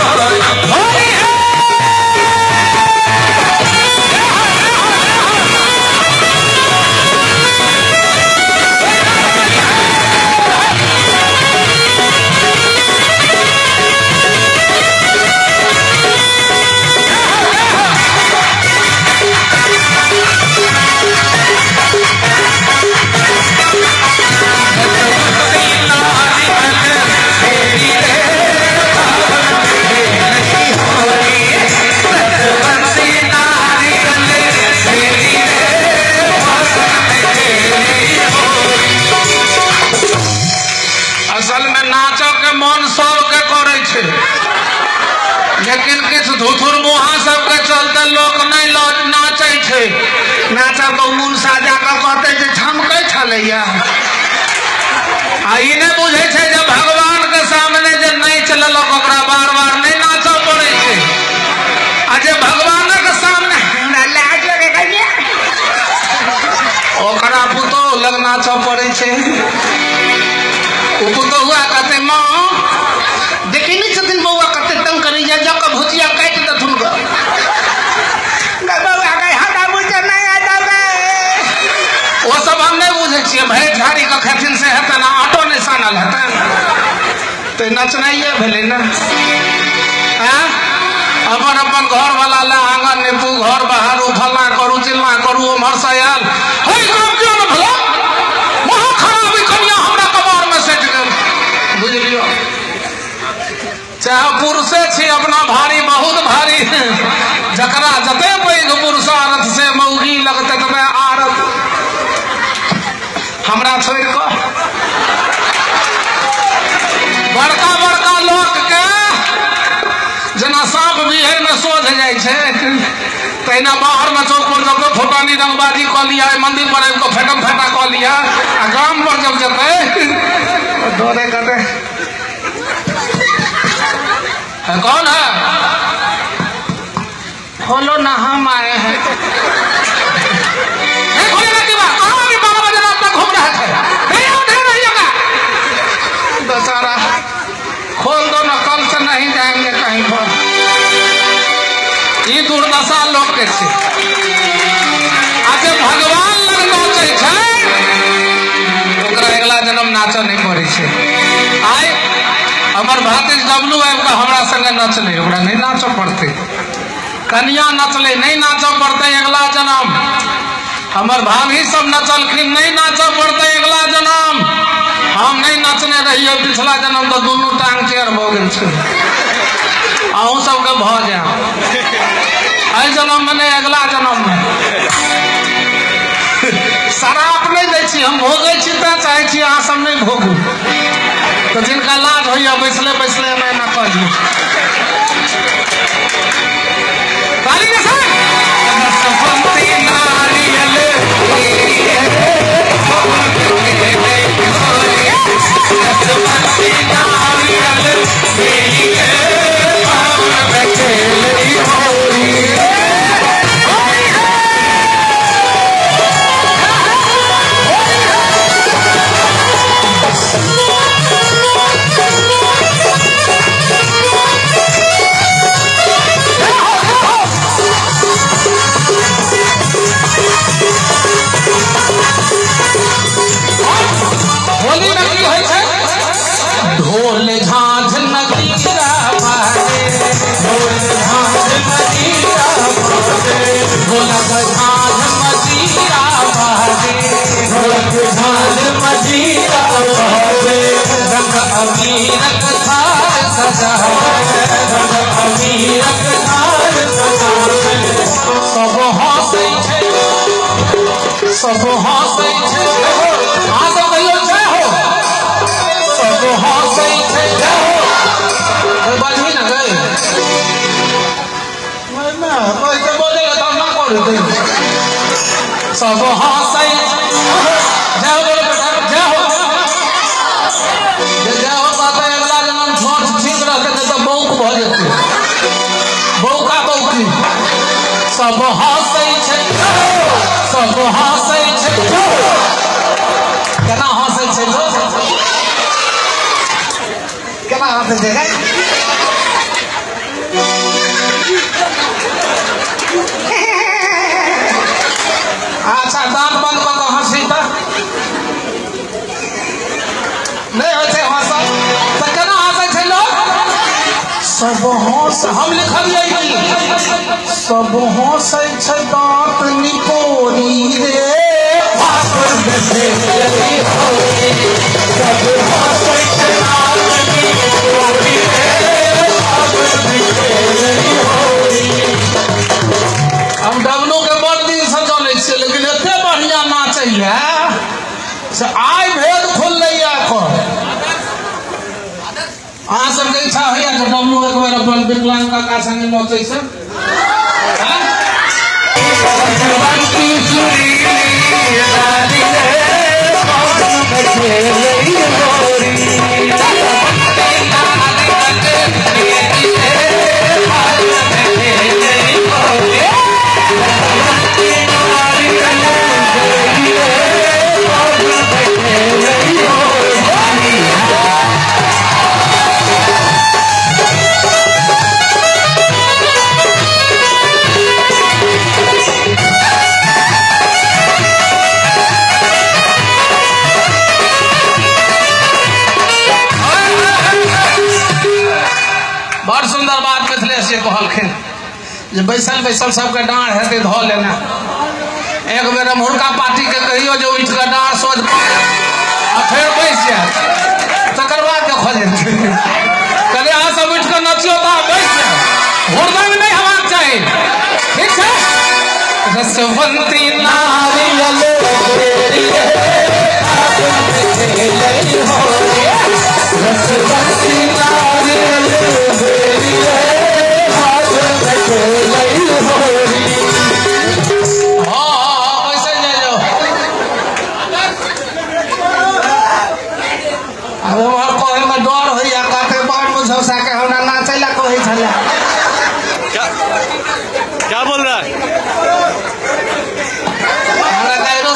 होली है। असल में नाचऽ के मन सबके करै छै, लेकिन किछु धुथुर मुहा सबके चलते लोक नहि नाचै छै। नाचब तऽ मुनसा जाकऽ कहतै जे झमकै छलैया। आ ई नहि बुझै छै जे भगवान के सामने जे नाचि लेलक ओकरा बार बार नहि नाचऽ पड़ै छै। आ जे भगवानक सामने हमरा लाज लगैया, ओकरा पुतोहु लग नाचऽ पड़ै छै। ओ पुतोहुआ कहतै, माँ देखै नहि छथिन बौआ कते तंग करैया, जा कऽ भुजिया काटि देथुन गऽ। बौआ गै, हमरा बुझे नहि आयल गै। ओ सब हम नहि बुझै छियै, भरि झाड़ी कऽ खेथिन से हेतनि, आ आटो नहि सानल हेतनि तऽ नचनाइए भेलै ने। आँय, अपन अपन घर वाला लए आंगन नीपू, घर बहारू, फल्लाँ करू, चिल्लाँ करू, उम्हरसँ आयल हे काम किया ने भेलो, महा खराब ई कनिया हमरा कपारमे सटि गेल। बुझलियौ, चाहे पुरुषे छी अपना भारी बहुत भारी, जकरा जते पैघ पुरुषार्थ से मौगी लग ततबे आरत। हमरा छोड़ि कऽ बड़का बड़का लोक के जेना साँप बिहैर में सोझ जाइ छै, तहिना बाहर में चौक पर जब फुटानी रंगबाजी कऽ लिया, मंदिर पर आबि कऽ फेटम फेटा कऽ लिया, आ गाम पर जब जेतै डरे कटे है। कौन है? खोलो ना, हम आए हैं। नहीं खोलेगा की बात? कहाँ अभी 12 बजे रात तक घूम रहे थे? नहीं आओ, नहीं रहिएगा बेचारा। खोल दो ना, कल से नहीं जाएंगे कहीं पर। ई दुर्दशा लोक के छै। आ जे भगवान लग नाचै छै ओकरा अगिला जन्म नाचऽ नहि पड़ै छै। आइ हमर भातिज डब्लू आबि कऽ हमरा संगे नचलै, ओकरा नहि नाचऽ पड़तै। कनिया नचलै, नहि नाचऽ पड़तै अगिला जन्म। हमर भाभी सब नचलखिन, नहि नाचऽ पड़तै अगिला जन्म। हम नहि नचने रहियै पिछला जन्म तऽ दुनू टांग टेढ़ भऽ गेल छै। अहूँ सबके भऽ जायब एहि जन्ममे नहि, अगिला जन्ममे। शराब नहि दै छी हम, भोगै छी तैं चाहै छी अहाँ सब नहि भोगू। तऽ जिनका लाज होइए बैसले बैसले एना एना कऽ लियौ। ताली के साथ। नारियल होली में की होइ छै? ढोल झांझ नगीरा बाजे, ढोल झांझ मजीरा बाजे, ढोलक झांझ मजीरा बाजे, ढोलक झांझ मजीरा बाजे, रंग अबीरक थार सजावे, रंग अबीरक थार सजावे। सब हंसै छै, सब हंसै छै, अहाँ सब कहियौ जय हो। सब हंसै छै, जय हो। बजही ना गई सब हंसै जय हो। बोलो बेटा, जय हो। जे जय हो कहतै अगिला जन्म छोट ठीक रहतै, नहि तऽ बौक भऽ जेतै, बौका बौकी। सब हंसै छै, सब हंसै छै। केना हंसै छै लोक? केना हंसै छै? नहि होइ छै हँसल तऽ केना हँसै छै लोक? सब हँस, हम लिखलियै की सब हँसै छै दाँत निपोरी रे, फागुन मे खेलै होरी। सब हँसै छै दाँत निपोरी रे, फागुन मे खेलै होरी। हम डबलू के बड़ दिन से जनै छियै, लेकिन एते बढ़िया नाचैया से आइ भेद खुललैया एखन। अहाँ सबके इच्छा होइया जे डबलू एक बेर अपन विकलांग काका संगे नचै छै? बड़ सुन्दर बात मिथिलेश जी कहलखिन जे बैसल बैसल सबके डाँड़ हेतै धऽ लेने। एक बेर अमहुरका पार्टी के कहियो जे उठि कऽ डाँड़ सोझ आ फेर बैस जायत, तकर बाद देखल जेतै। कहलियै अहाँ सब उठि कऽ नचियौ तऽ अहाँ बैस जायब, हुड़दंग नहि हेबाक चाही, ठीक छै? रसवंती नारियल रसवंती नारियल। हाँ हाँ हाँ, बैसल जाय जाओ। आब एम्हर